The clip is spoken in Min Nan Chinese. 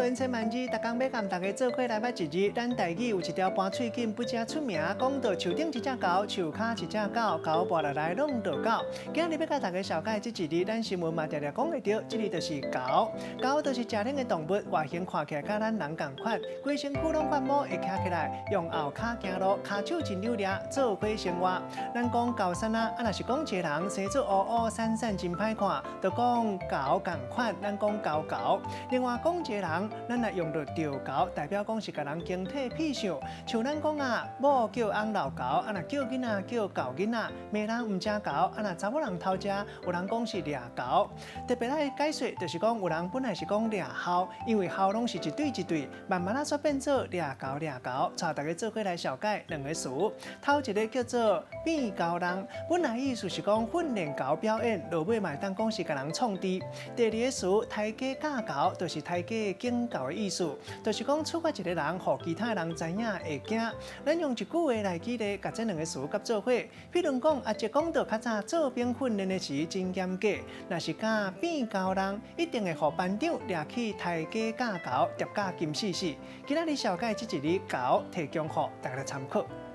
聞千萬字，逐工欲共大家做伙來捌一字。咱台語有一條盤喙緊不正出名，講到樹頂一隻猴，樹跤一隻狗，猴跋落來攏著狗。今日欲共大家紹介這一字，咱新聞嘛定定講會著，這字就是猴。猴就是食卵的動物，外形看起來佮咱人仝款，規身軀攏發毛，會徛起來，用後跤行路，跤手真溜掠，做伙生活。咱講猴瘦仔，啊若是講一個人生做烏烏瘦瘦真歹看，就講猴仝款，咱講猴猴。另外講一個人，咱若用著著猴，代表講是共人形體痞相。像咱講啊，某叫翁老猴，啊若叫囡仔叫猴囡仔，罵人毋食猴，啊若查某人偷食，有人講是掠猴。特別來解說，就是講有人本來是講掠鱟，因為鱟攏是一對一對，慢慢仔煞變做掠猴掠猴。帶大家做伙來紹介兩个詞，頭一个叫做變猴人，本來意思是講訓練猴表演，落尾嘛會當講是共人創治。第二个詞刣雞教猴，就是刣雞警告的意思，就是講處罰一个人，予其他人知影會驚。咱用一句話來舉例，共這兩个詞佮做伙。比如講，阿捷講著較早做兵訓練的時真嚴格，若是敢變猴人，一定會予班長掠去刣雞教猴，疊甲金死死。今仔日紹介這一字猴，提供予大家來參考。